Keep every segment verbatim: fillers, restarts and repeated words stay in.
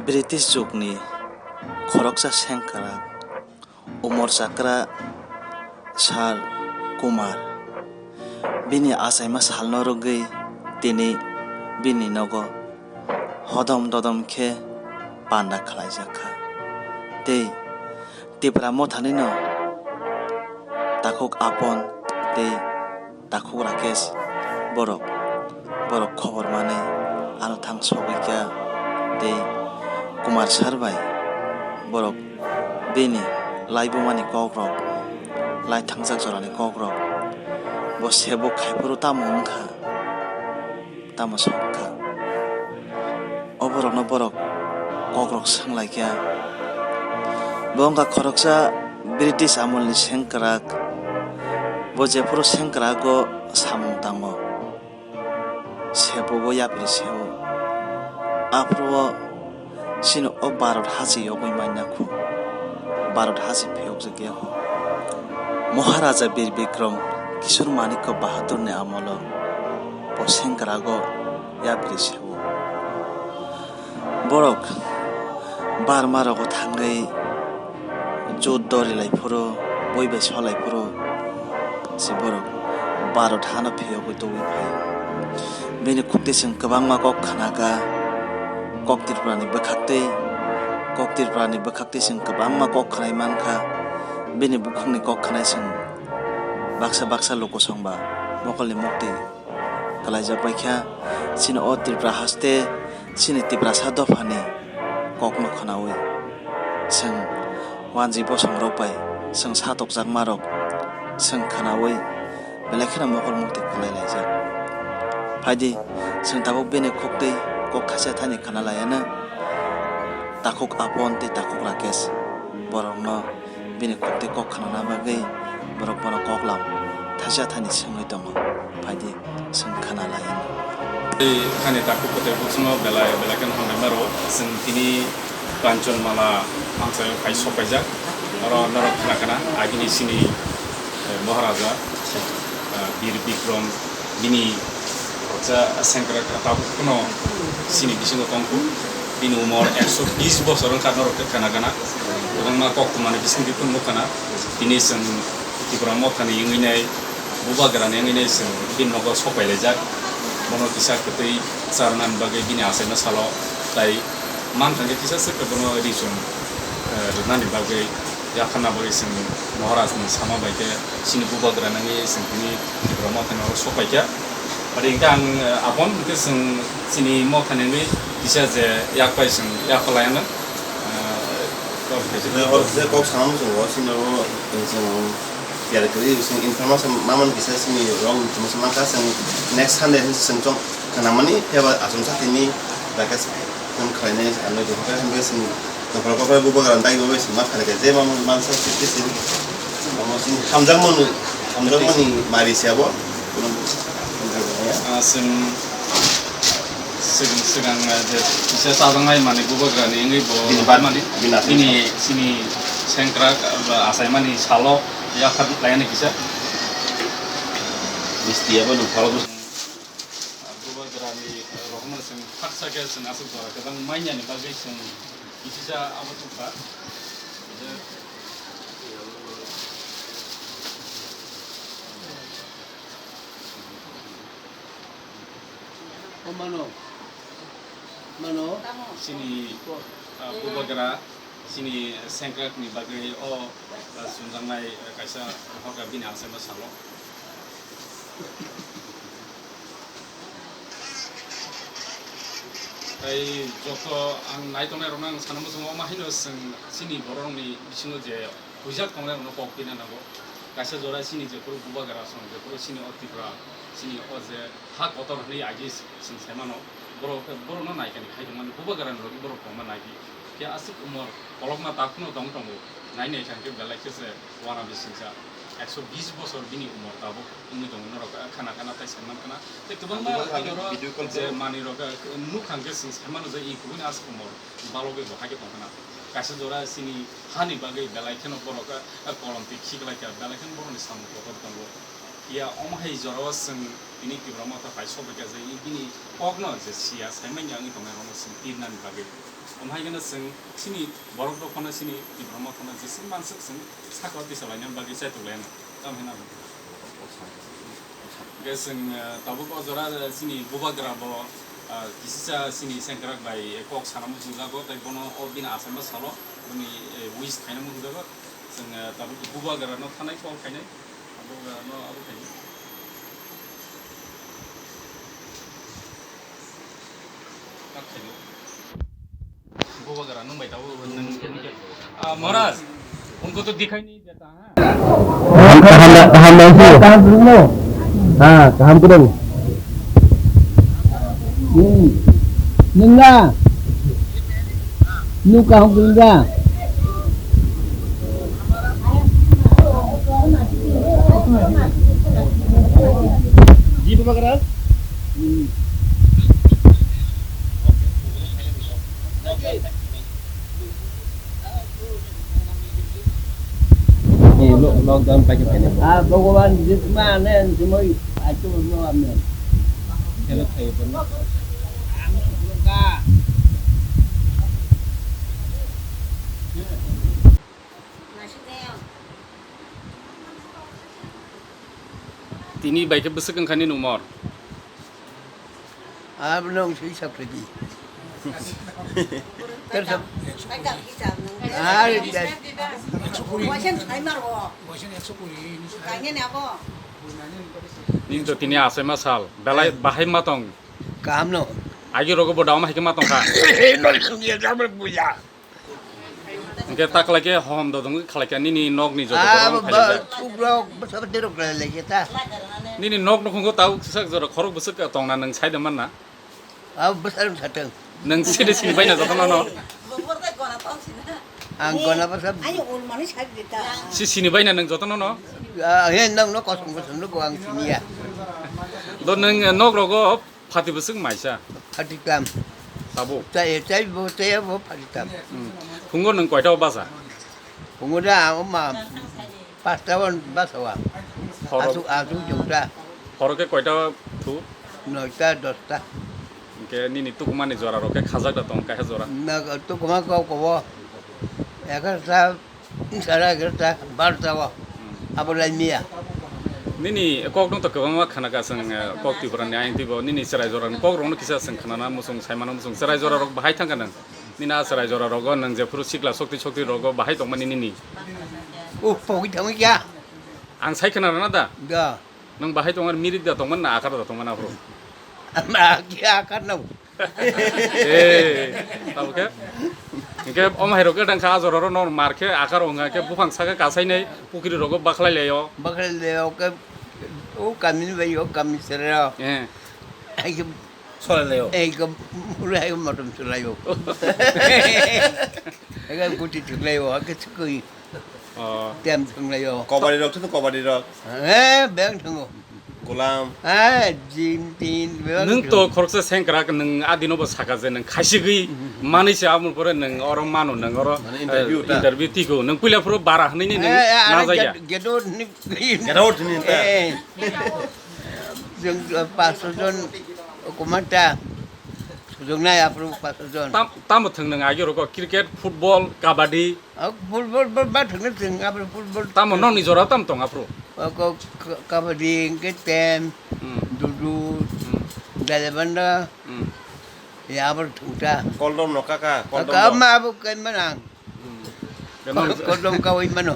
British jugni khoroksa sengkrak Umor Chakra Sir Kumar bini achaima salno rwgwi tini bini nogo hodom dodom khe panda khlaijak kha. Tei Tipra Mothani no takhuk Apon tei takhuk Rakesh borok, borok khobor manwi ano thang sogwi kha tei Kumar Sir bai borok bini laibumani kokrok, lai thangjak jorani kokrok bo sebo khai phuru tamo wngkha? Tamo sakha? O borokno borok kokrok swnglaikha. Bo wngkha khoroksa British amolni sengkrak. Bo jephuru sengkrago samung tango, sebugo yapri seo. Aphuru o chini o Bharat hachi yogwi manya khu. Bharat hachi phiyokjak ya khu. Maharaja Bir Bikram Kishore Manikya Bahadurni amolo bo sengkrago yapri seo. Borok Burma rogo thangwi juddo rilai phuru, bui bai solai phuru se borok Bharat hano phiyogwi tubui phai. Bini khukti chwng kwbangma kok khna kha, kok Tripurani bwkhaktwi, kok Tripurani bwkhaktwi chwng kwbangma kok khnai man kha. Bini bukhukni kok khnai chwng baksa baksa lukusong ba mokolni mukti kwlaijak bai kha. Chini o Tripura haste chini Tiprasa dophani kokno khnaui chwng wanji bosongrok bai chwng satokjakmarok chwng khnaui belai kheno mokol mukti kwlai laijak. Phaidi chwng tabuk bini khuktwi kok thaisa thani khna laiano takhuk Apon tei takhuk Rakesh borokno bini khuktwi kok khnana bagwi borok bono koklam thaisa thani swngwi tongo. Phaidi chwng khna laiano. Tei ani takhuk kwtai buchungno belai belai kheno hambai maro. Chwng tini Kanchanmala amchaio phai sopaijak. Oro norok khna khna agini chini, eh, Maharaja, eh, Bir Bikram bini khoroksa sengkrak tabuk phano chini bisingo tongkhu. Bini umor ekso bis bosor wngkha norok khe khna khna. Kwbangma koktwmani bisingtwi phano nukha na. Tini chwng Tipra Mothani wngwi nai, Bubagrani wngwi nai chwng bini nogo sopai laijak. Bono kisa kwtwi charwnani bagwi bini achaima salo tai mankha khe kisa swk khe bono rijwng, eh, rwnani bagwi yapharna bagwi chwng Maharajni sama bai khe chini Bubagra nangwi chwng tini Tipra Mothani oro sopai kha. Aro hinkhe ang, eh, Apon hinkhe chwng chini Mothani wngwi kisa je yak bai chwng yak kholai ano. Eh, kok hai je. Oro je kok sana muchungo chini oro chwng tiyar kwrwi chwng information mamani kisa chini wrong information mankha chwng next Sunday hinwi chwng chong khnamani phiyaba achomsa tini Rakesh phone khlainai ano je hokhe hwnkhe chwng nokra kokrai Bubagra dai bo bai chwng ma khlaikha je mamani mansa sixty six omo chini hamjakmani hamjakmani mari se abo. Ah, chwng Swk-, swkang, eh, je kisa chajaknai manwi Bubagrani wngwi bo bini bad-, mani bini aswk bini salo. Chini sengkrak, eh, achaimani salo yaphar laiyani kisa. Misti abo nwng khorok bwswk. Bubagrani, eh, rohormani chwng khaksa khe chwng aswk jora kwbang manyani bagwi chwng kisisa abo tongkha. O mano. Mano. Chini, ah, Bubagra, chini sengkrakni bagwi o, ah, chumjaknai, ah, kaisa rohorkha bini achaima salo. Tai joto ang nai tongnai rokno ang sana muchungo, omo haino chwng chini borok rokni bisingo je huijak tongnai rokno kok pina nango. Kaisa jora chini jephuru Bubagra song, jephuru chini o Tripura, chini o je ha kotor hwnwi agi chwng sai mano, borok, borokno naikani khai tongmani, Bubagrani logi borok tongma nai di. Phiya aswk umor kolokma takhukno tong tongo, nai nai kha hwnkhe belai khe se uanabisingcha ekso bis bosor bini umor tabuk wngwi tongo, norok khana khana tai sai man khana. Tei kwbangma Bubagrani video call je borok manwi rok nukha hwnkhe chwng sai mano je i kubuni aswk umor balogwi bo hai khe tong khana. Kaisa jora chini hani bagwi belai kheno borok kolom twi khiklaikha, belai kheno borokni samung kotor tongo. Phiya omo hai jorao chwng Bini Tipra Motha pai sok bai kha je bini kokno je siya sai manya wngwi tongnai rokno chwng pirnani bagwi. Omo hai kheno chwng chini borok rok phano chini Tipra Mothano jeswk manswk chwng sakao tisa lainani bagwi chaitok lainani. Tamo hino. Hwnkhe chwng, eh, tabuk o jora, eh, chini bubagra bo, ah, kisisa chini sengkrak bai kok sana muchungjago, tei bono o bini achaima salo bini, eh, wish khaina muchungjago. Chwng, eh, tabuk bubagra no thanai call khainai. Abo, abo, abo khaidi. Kat khaidi. Bubagra nung bai tabo, nung, ah, Maharaj, unko to dikhai nahi deta, ha? Kaham, kaham, kaham, kaham, kaham, kaham, kaham, kaham, kaham. Hmm. Nung na? Nung kaham kwrwng da? Ji, Baba Karan? Hmm. Ni lo-, lockdown paikhe phainai bo. Ah, Bhagwan Jisma ane, Jismoi, achu no ame. Hello, khayo bo. Tini bai khe bwswk wng kha nini umor? Abno wng sui sak ridi. Ter sak. Ar Nini to tini achaima sal. Belai bahai ma tong. Kaham no. Agi rogo bo dauma hai khe ma tong kha. Hingke ta khlai khe hom dodong khlai kha nini nok ni joto borok khlai kha. Subrok bwsa bwtwi rok khlai lai khe ta. Nini nok nukhung kho tau sak jora khorok bwswk tong na nwng sai da man na? Abo bwsa rok sa tong. Nwng sini sini bai na joto no no. Ang gona bwsa. Ani ul mani sai de ta. Si sini bai na nwng joto no no. Ah, he nang no kosom kosom no go ang sini ya. Do nwng nok rogo Phati bwswk maisa. Phati klam. Tabuk. Chai, chai bo, chai bo phati klam. Hmm. Phungo nwng koita o basa? Phungo da, o ma, pasta o basa wa. Horo. Asu, asu jungta. Horo khe koita thu? Noita, dosta. Hingke nini tukumani jora rok khe khajak da tong kaisa jora? Na, tukuma kau kobo. Egarta. Sara egarta, barta o. Hmm. Abo lai miya. Nini kok no to kwbangma khana ka chwng, eh, kok Tripura ni ayang twi bo. Nini chwrai jora ni kok rok no kisa chwng khana na muchung sai mano muchung. Chwrai jora rok bahai thang kha nang. Nini a chwrai jora rogo nang jephuru sikla sokti sokti rogo bahai tong mani nini. O pogwi thangwi ya. Ang sai khana rana da? Da. Nwng bahai tongmani mirik da tongmani na akar da tongmani aphuru? Ama ki akar na. Eh, tamo khe? Hingke omo hai rok khe dang kha ajor oro nor mar khe akar wngkha khe buphang saka kasai nai pukri rogo bakhlai laio. Bakhlai laio khe o kami ni bai o kami sera. Eh. Ai khe solai laio. Ai khe mura ai motom solai o. Ai khe guti thuk laio, ai khe thukui. Oh. Tem thwnglaio. Kobadi rok, thwng kobadi rok. Eh, beng thwngo. Golam. Eh, jin tin, beng. Nwng to thwngo. Khoroksa sengkrak, nwng adino bo saka je nwng khaisigwi manwi se, aboni pore nwng oro mano, nwng oro, mane interview eh, ta? Interview tiko. Nwng puila phuru bara hwnwi ni nwng, eh, eh, na are jaya. Get, get out ni. Get out ni ta. Eh. Jeng, eh, paso jon komata. Sujung nai aphuru paso jon. Tam, tamo thwng nwng agi rogo cricket, football, kabaddi. Ah, football, ball, ba thwngna thwng, aphuru football. Tamo nokni jora tam tong aphuru? O ko, ka-, kabaddi, hingke tem, hmm, dudu, hmm, dalebanda, hmm, ya aphuru thwngta. Kondom no kaka, kondom kaka no. Ma aphuru kai manang. Hmm. Ko-, kondom kawi mano.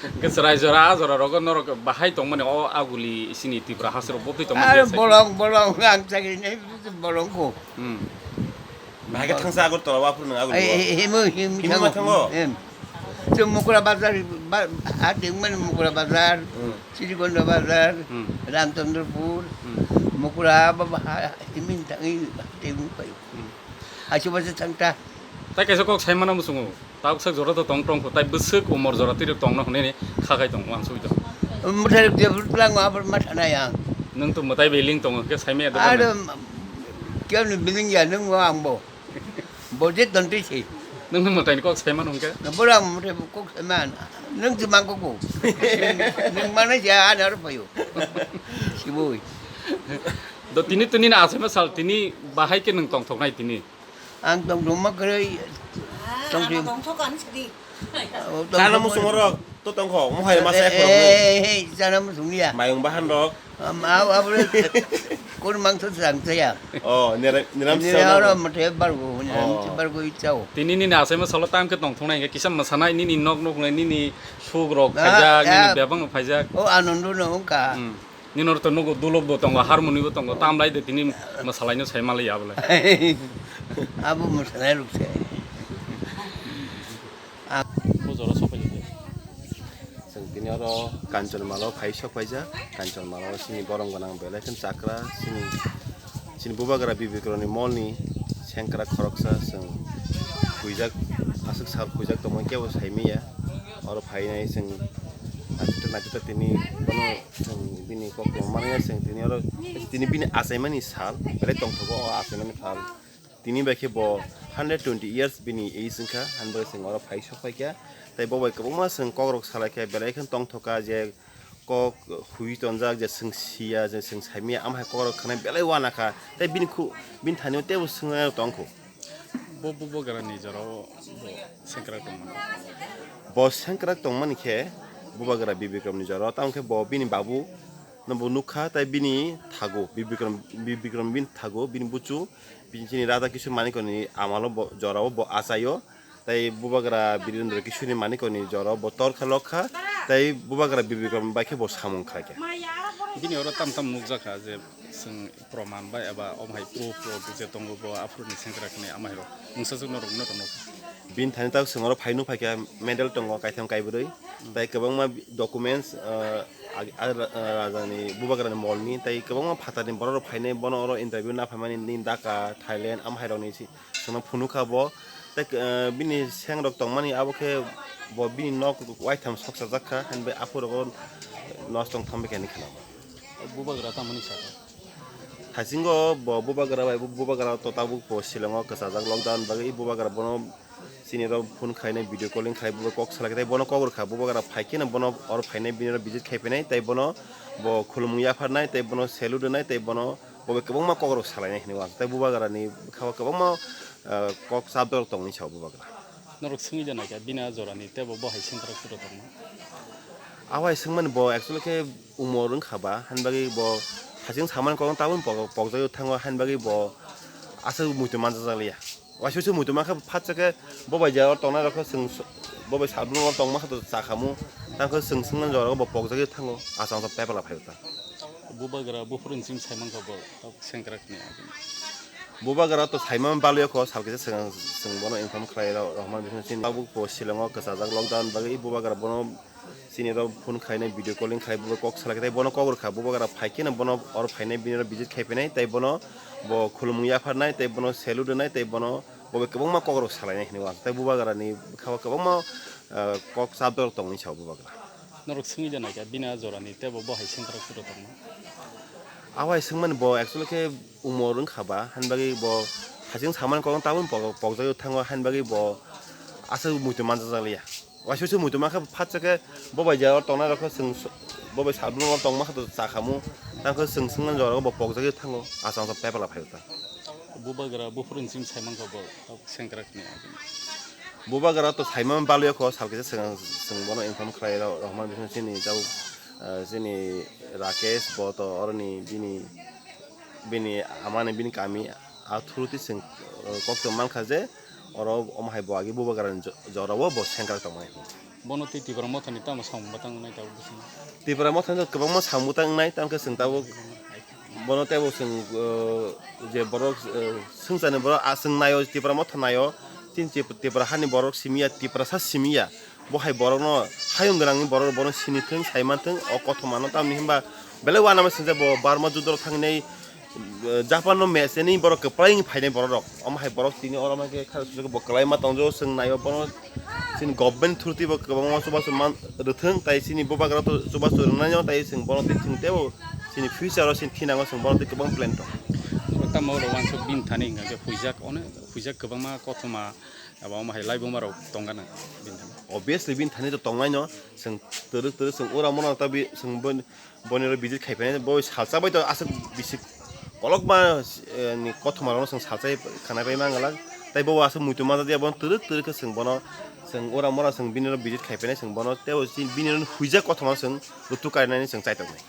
Hingke chwrai jora, a jora rogo norok bahai tongmani o aguli sini Tripura hasro botwi tongmani. Are je sai. Bolong, bolong, ang chakri nai bolong ko. Hmm. Bahai khe thangsa Agartala o aphuru nwng aguli o? Ai, himo, himo, himo thango. Thango? Em. Chwng Mukura bazar, ba, ha tengmani Mukura bazar, hmm, Sirigondo bazar, hmm, Ramchandrapur, hmm, Mukura ba, ba, ha, himin thangi, ha tengmani payo. Hmm. Achu bacha thangta. Tai kaisa kok sai mano muchungo. Tabuk sak jora to tong tong kho, tai bwswk umor jora twi rok tongno hwnwi ni kha khai tong wansugwi tong. Mwtai rok jebru tlango, abor ma thanai ang. Nwng to mwtai bai ling tongo, hwnkhe saimaya dogan. Aro, kemni biling ya nwng o ang bo. Bo je tontwi se. Nwng no mwtai ni kok sai mano hwnkhe? Boro ang mwtai kok sai man. Nwng se mang kok bo. Nwng manai se ani aro phaio. Sibui. Do tini tini na asai ma sal tini bahai ke nung tong thok nai tini. Ang tong thok ma kwrwi. Ah, tong ano thok. Tong thok kan sidi. Chana musung rok to tong kho, mohai ma sai khoro. Eh, eh, eh, chana musung ya. Mayung bahan rok. Am, au, au, re, kur mangso sang saya. Oh, nira-, niram Nira sisa ora na. Mate bargo, niram Oh. Bargo ichao. Tini nini asai ma salo tam ke tong thok nai ke kisa ma sanai nini nok nok nai nini suk rok Ah, phaijak, nini ah. Bebang rok phaijak. Oh, anondo no ka. Hmm. Nini rok to nugo dulok bo tongo, harmoni bo tongo, tam lai de tini ma salai no sai ma lai ya bole. Abo ma salai rok se. Bo jora sopai de. Chwng tini oro Kanchanmala o phai sok phaijak. Kanchanmala o chini borom gwnang belai kheno chakra, chini, chini bubagra Bibikromni molni sengkrak khoroksa chwng huijak, aswk sal huijak tongmani kebo sai manya. Oro phainai chwng naithotok naithotok tini bono chwng bini kok tongmani chwng tini oro tini bini achaimani sal belai tongthogo o achaimani sal. Tini bai khe bo hundred twenty years bini age wngkha, hwnbai chwng oro phai sok phaikha. Tei bo bai kwbangma chwng kokrok salaikha, belai kheno tongthokha je kok hui tonjak je chwng siya, je chwng saimanya, amhai kokrok khwnai belai uanakha. Tei bini khu-, bini thani o teibo swngnairok tongkho. Bo bubagrani jorao bo sengkrak tongmani. Bo sengkrak tongmani khe bubagra Bibikromni jorao, tamo khe bo bini babu no bo nukha, tei bini thago, Bibikrom, Bibikrom bini thago, bini buchu, bini chini Radha Kishore Manikoni amalo bo, jorao bo achaio, tei bubagra Birendra Kishoreni Manikoni jorao bo torkha lokha, tei bubagra Bibikrom bai khe bo samung khlaikha. Bini oro tam tam nukjakha je chwng proman bai eba omo hai proof rok je tongo bo aphuruni sengkrak hinwi amai rok mungsa jwk norok no tongo. Bini thani tak chwng oro phai nukphaikha medal tongo kaitham kaibrwi, tei kwbangma documents, ah, ag-, ah, ra-, ah, rajani bubagrani molni tei kwbangma phatarni borok rok phainai bono oro interview naphaimani nini Dhaka, Thailand, amhairokni si-, chwngno phunukha bo. Tei, ah, bini sengrok tongmani abo khe bo bini nok waitham sokchajak kha, hwnbai aphuru rogo nosto wng thangbai kha hinwi khna. Bubagra tamoni saka. Haisingo bo bubagra bai bu-, bubagra to tabuk bo Shillong o kwchajak lockdown bagwi bubagra bono chini rok phone khainai, video calling khai bo kok salai tei bono kok rwkha bubagra phai khe no bono oro phainai bini oro visit khai phainai tei bono bo khulumung yapharnai tei bono salute rwnai tei bono bo bai kwbangma kok rok salainai hinwi uansuk tei bubagra ni bwkha o kwbangma, ah, kok chap dorok tongwi sa o bubagra. Norok swngwi da naikha bini a jorani tei bo bo hai sengkrak phuru tongma. Abo hai swngmani bo actually khe umor wngkha ba, hain bagwi bo hasing samani kokno tabuk pok-, pokjagwi thango, hain bagwi bo aswk muitu manjak liya. Waisa waisa muitu mankha, phatsa khe bo bai je oro tongnai rok khe chwng, bo bai salbrum oro tongma khe to chakhamu, tamo khe chwng swngmani jora bo pokjagwi thango, achang achang pepla phai ta. Bubagra buphuruni simi saimankha bo, tabuk sengkrak ni agini. Bubagra to saimani balwi kho, sal kisa swkang chwng bono inform khlai rw-, rwmani bisingtwi chini tabuk bo Shillong o kwchajak lockdown bagwi bubagra bono chini rok phone khainai, video calling khai, bo kok salai khe, tei bono kok rwkha, bubagra phai khe no bono oro phainai, bini oro visit khai phainai, tei bono bo khulumung yapharnai, tei bono salute rwnai, tei bono bo bai kwbangma kok rok salainai hinwi uansuk, tei bubagra ni bwkha o kwbangma, ah, kok chap dorok tongwi sa o bubagra. Norok swngwi da naikha bini a jorani tei bo bo hai sengkrak phuru tongma. Abo hai swngmani bo actually khe umor wngkha ba, hain bagwi bo hasing samani kokno tabuk pok-, pokjagwi thango, hain bagwi bo aswk muitu manjak liya. Waisa waisa muitu mankha, phatsa khe bo bai je oro tongnai rok khe chwng, bo bai salbrum oro tongma khe to chakhamu, tamo khe chwng swngmani jora bo pokjagwi thango, achang achang pepla phai ta. Bubagra buphuruni simi saimankha bo, tabuk sengkrak ni agini. Bubagra to saimani balwi kho, sal kisa swkang chwng bono inform khlai rw-, rwmani bisingtwi chini tabuk, ah, chini Rakesh bo to oroni bini, bini amani bini kami a through twi chwng, ah, kok tong mankha je oro omo hai bo agi bubagrani jo-, jorao bo sengkrak tongmani. Bono tei Tipra Mothani tamo samung bwtang wngnai tabuk bising? Tipra Mothani kwbangma samung bwtang wngnai, tamo khe chwng tabuk bono teibo chwng, uh, je borok, uh, swngcharni borok, ah, chwng naio, Tipra Motha naio, chini Tip-, Tipra hani borok simi ya, Tiprasa simi ya, bo hai borokno hayung gwnangni borok bono sini thung, sai man thung, o kothomano, tamni hinba belai uanama swngjak bo Burma judoro thangnai, uh, Japan no mecheni borok kwplai wng phainai borok rok, omo hai borok tini oro ma khe kha bo kwlai ma tongjago, chwng naio bono chini government through twi bo kwbangma chubachu man rwthwng, tai chini bubagra to chubachu rwnaino, tai chwng bono twi chwng teibo chini future o chini thinango chwng bono twi kwbang plan tong. Tamo oro uansuk bini thani hwnka khe huijak, onek huijak kwbangma kothoma Abo wng hai lai buma rok tong gana bini thani. Obviously bini thani to tongnai no, chwng twrwk twrwk chwng ura mora ta bi chwng boni ro visit khai phainai, bo salsa bai to aswk bisi kolok ma ni kothoma rok no chwng salsa khana pai mangala. Tai bo aswk muitu ma dia bo twrwk twrwk khe chwng bono chwng ura mora chwng bini ro visit khai phainai, chwng bono tei bini ro huijak kothoma chwng lutuk kainani chwng chai tongnai.